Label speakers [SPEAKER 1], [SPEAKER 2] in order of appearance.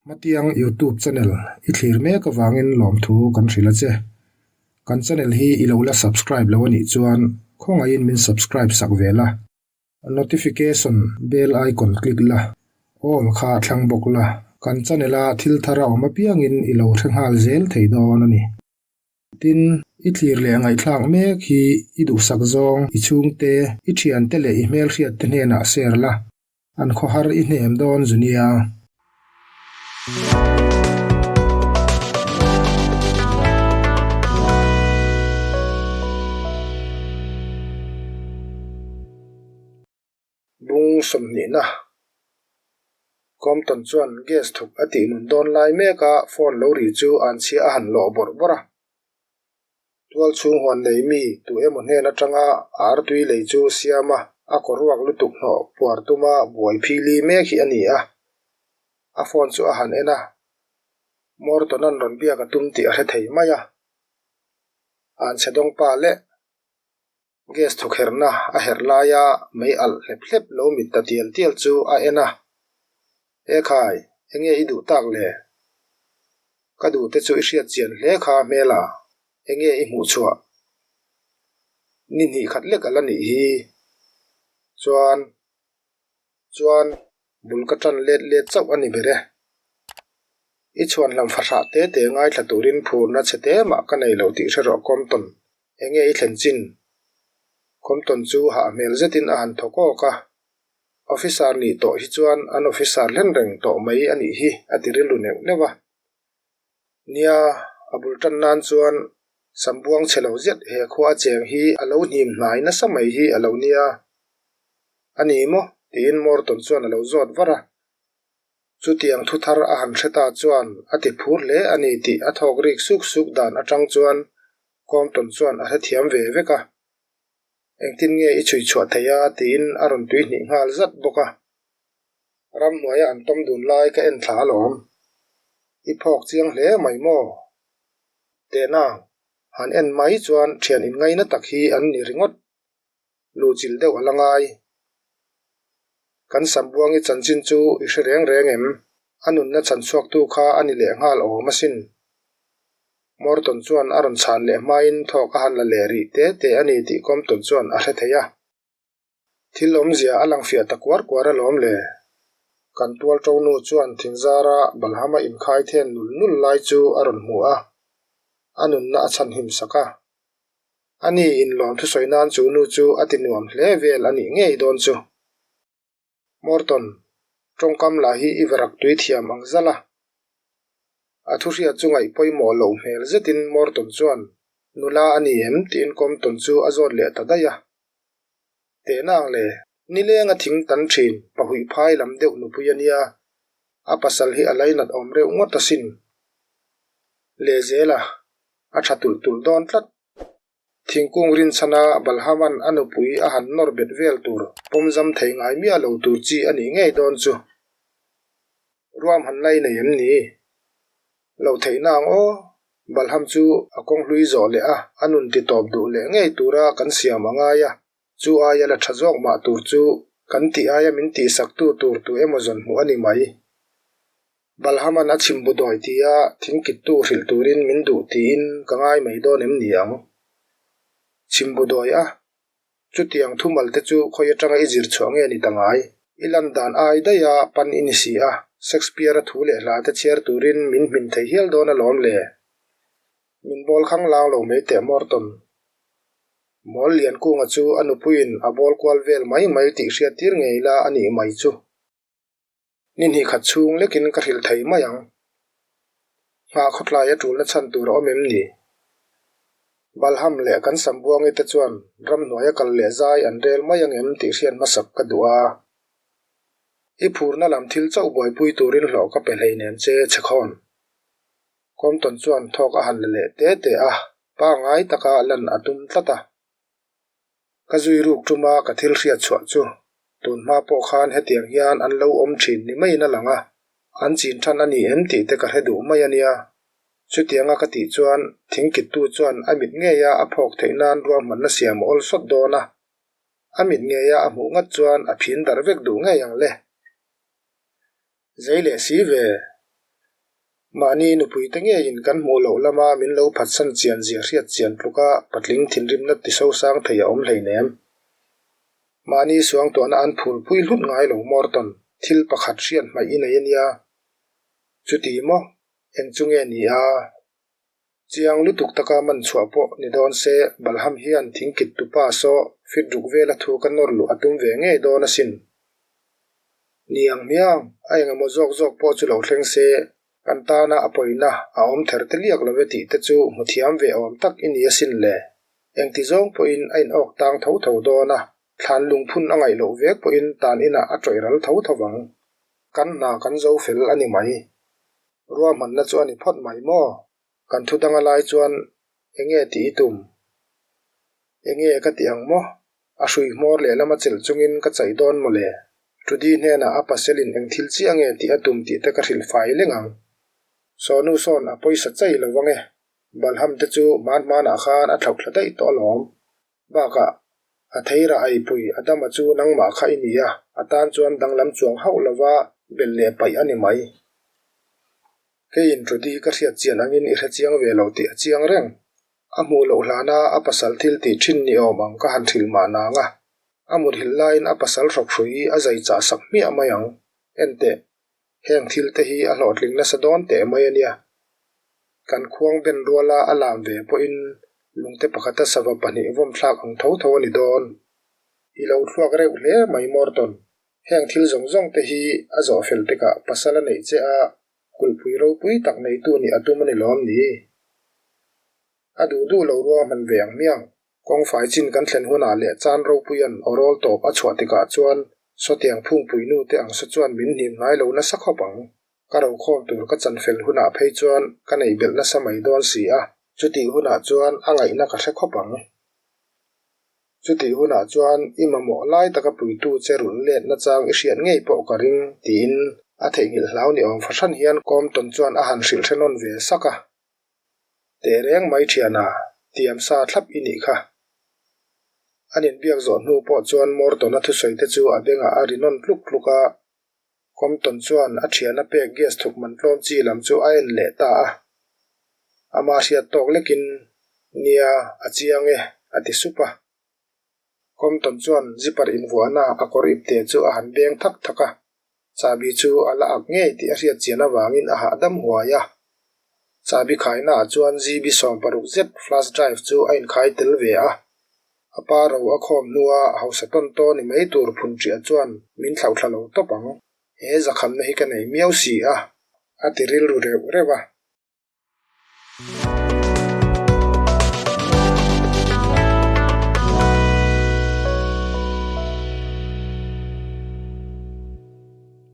[SPEAKER 1] Hmatiang YouTube channel i thlir mek avangin lawmthu kan hrilh a che. Kan channel hi i lo la subscribe lo a nih chuan khawngaihin min subscribe sak ve la. Notification bell icon click la, all kha thlang bawk la, kan channel a thil thar a awm apiangin i lo hre nghal zel thei dawn a ni. Tin, i thlir leh ngaihthlak mek hi i duhsak zawng, i chhungte, i thiante leh i hmelhriatte hnenah share la, an khawhar i hnem dawn zu nia. Bung sawmhnihna Compton chuan gas thuk a tih nun dawn lai mek a phone lo ri chu an chhia a han lawh bawrh bawrh a. Tual chhung huan nei mi tu emaw hnen atanga ar tui lei chu siam a, a kaw ruak lutuk hnawh puar tuma buai phili mek hi a ni a. A phone chu a han en a, Morton-a'n rawn biak a tum tih a hre thei mai a. An chhe dawng pa leh Gas thawkherhna a herh laia mei alh hlep hlep lo mit ta tial tial chu a en a, E khai, enge i duh tak le? Ka duh te chu i hriat chian hle kha hmela, enge i hmuh chhuah? Ni hnih khat lek a la nih hi. Chuan, chuan bul ka tan let let chauh a ni ber e. I chhuan hlam fahrah te te ngaithla turin phurna chhe te mah ka nei lo tih hre rawh Compton. Enge i thlen chin? Compton chu hah hmel zetin a han thaw kawk a. Officer nih tawh hi chuan an officer hlen reng tawh mai a nih hi a ti rilru neuh neuh a. Nia, a bul tan nan chuan Sambuang chhe lo zet he khua a cheng hi a lo hnim hnai nasa mai hi a lo nia. A ni maw? tiin Morton chuan a lo zawt var a. Chutiang thu thar a han hre ta chuan a ti phur hle a ni tih a thawk rik suk suk dan atang chuan Compton chuan a hrethiam ve vek a. Engtin nge i chhui chhuah thei a? tiin a rawn tui hnih nghal zat bawk a. Ramhnuaia an tawm dun lai ka en thla alawm. I phawk chiang hle mai maw? Tehna, han en mai chuan thian inngaina tak hi an ni ringawt. Luhchilh deuh a la ngai. Kan Sambuangi chanchin chu i hre reng reng em? A nunna chhan chhuaktu kha a ni leh nghal awm asin. Morton chuan a rawn chhan leh hmain thawk a han la leh rih te te a ni tih Compton chuan a hre thei a. Thil awmzia a lang fiah ta kuar kuar alawm le. Kan tual ṭo nu chuan thingzara balhama inkhai then nul nul lai chu a rawn hmu a, a nunna a chhanhim sak a. Ani inlawm thusawi nan chu nu chu a ti nuam hle vel a nih ngei dawn chu. Morton, tawngkam lah hi i varak tui thiam ang zal a. A thuhriat chu ngaih pawimawh loh hmel zetin Morton chuan, Nula a ni em? tiin Compton chu a zawt leh ta daih a. Tehna ang le, nileng a thing tan thin, pahuih phai lam deuh nupui a nia, a pasal hi a lainat awm reuh ngawt asin. Lehzela, a tha tulh tulh dawn tlat. Thingkung rinchhana Balhaman a nupui a han nawr bet vel tur pawmzam thei ngai miah lo tur chi a nih ngei dawn chu. Ruam han lai nei em ni? Loh theihna ang aw. Balham chu a kawng hlui zawh leh a, a nun ti tawp duh leh ngei tura kan siam a ngai a, chu aia la tha zawk mah tur chu kan tih aia min tihsaktu tur tu emaw zawn hmuh a ni mai. Balhaman a chhim bu dawi tia thingkittu hrilh turin min duh tiin ka ngai mai dawn em ni ang? Chhim bu dawi a, chutiang thumal te chu khawi atanga i zir chhuah nge ni ta ngai? I lan dan ai daih a pan i ni si a, Shakespeare-a thu leh hla te chhiar turin min hmin thei hial dawn alawm le. Min bawl khang lang lo mai teh Morton. Mawl Liankunga chu a nupuiin a bawl kual vel mai mai tih hriattir ngei la a nih mai chu. Ni hnih khat chhung lekin ka hrilh thei mai ang. Nghah khawtlai a tulna chhan tur a awm em ni? Balham leh kan Sambuangi te chuan ramhnuaia kal leh zai an rel mai ang em tih hriat hmasak ka duh a. I phurna lam thil chauh buaipui turin hlawh ka pe hleinem che chhekhawn. Compton chuan thawk a han la leh te te a, pangngai taka lan a tum tlat a. Ka zui ruk tuma ka thil hriat chhuah chu tun hma pawh khan hetiang hian an lo awm thin ni maiin a lang a, an chin than a ni em tih te ka hre duh mai a nia. Chutianga ka tih chuan thingkittu chuan a mit ngeia a phawk theih nan ruahmanna siam a awl sawt dawn a, a mit ngeia a hmuh ngat chuan a phin darh vek duh ngei ang le. Zei leh si ve. Mahni nupuite ngeiin kan hmuh loh lama min lo phatsan chian zia hriat chian tluka patling thinrimna tisosang thei a awm hleinem. Mahni suangtuahna an phulpui hlut ngai lo Morton, thil pakhat hriat hmaih i nei a nia. Chuti maw? Eng chu nge ni a? Chiang lutuk taka man chhuah pawh ni dawn se, Balham hian thingkit tupa saw fit ruk vela thu ka nawr luh a tum ve ngei dawn asin. Ni ang hmiang, a engemaw zawk zawk pawh chu lo thleng se, kan tana a pawina a awm ther te liak lo ve tih te chu hmu thiam ve awm tak i ni asin le. Engti zawng pawhin a inawk tang tho tho dawn a, thlan lungphun a ngaih loh vek pawhin tan inah a tawih ral tho tho vang. Kan hna kan zo fel a ni mai. Ruahmanna chu a ni phawt mai maw? Kan thu danga lai chuan enge tih i tum? Enge ka ti ang maw? A hrui hmawr lehlam a chelh chungin ka chaih dawn maw le? Trudy hnenah a paselin eng thil chiah nge tih a tum tih te ka hrilh fai leng ang. Sawnu sawn a pawisa chai lo vang e. Balham te chu hman hmanah khan a thlauh thla daih tawh alawm. Bakah, a theira eipui Adama chu nangmah kha i ni a, a tan chuan danglam chuang hauh lova belh leh paih a ni mai. Keiin Trudy ka hriat chian angin i hre chiang ve lo tih a chiang reng. A hmuh loh hlana a pasal thil tih thin ni awm ang ka han hrilh mah nang a. A muthilh laiin a pasal hrawkhrui a zai chah sak hmiah mai ang. Enteh, heng thil te hi a hlawhtling nasa dawn teh mai a nia. Kan khuang ben ruala a lam ve pawhin lungte pakhata sava pahnih vawmthlak ang tho tho a ni dawn. I lo thluak reuh hle mai Morton. Heng thil zawng zawng te hi a zawh fel tikah pasal a neih che a, Kulhpui ropui tak neitu nih a tum a ni lawm ni? A duh duh lo rua hman ve ang hmiang. Kawngfai chin kan thlen hunah leh chan ropuia'n awrawl tawp a chhuah tikah chuan sawtiang phungpui nu te ang sa chuan min hnim ngai lo nasa khawp ang. Ka rokhawm tur ka chan fel hunah phei chuan ka neih belh nasa mai dawn si a, chutih hunah chuan a ngaihna ka hre khawp ang. Chutih hunah chuan i mamawh lai taka puitu che rulh let nachang i hriat ngei pawh ka ring, tiin a theihnghilh hlau ni awm fahran hian Compton chuan a han hrilh hre nawn ve sak a. Teh reng mai thiana, tiam sa thlap i nih kha. An inbiak zawh hnu pawh chuan Morton-a thusawi te chu a bengah a ri nawn tluk tluk a. Compton chuan a thiana pek gas thuk man tlawm chi lam chu a en leh ta a. Ama hriat tawk lekin, Nia, a chiang e, a ti sup a. Compton chuan zipper invuahna a kawr ipte chu a han beng thak thak a. Chahbi chu a la ak ngei tih a hriat chian avangin a hahdam huai a. Chahbi khainaah chuan GB 16 zet flash drive chu a inkhai tel ve a. A pa ro a khawm hnua hausa tawn tawn ni mai tur phun ṭiah chuan min thlauhthla lo tawp ang. He zakhamna hi ka nei miau si a, a ti rilru reuh reuh a.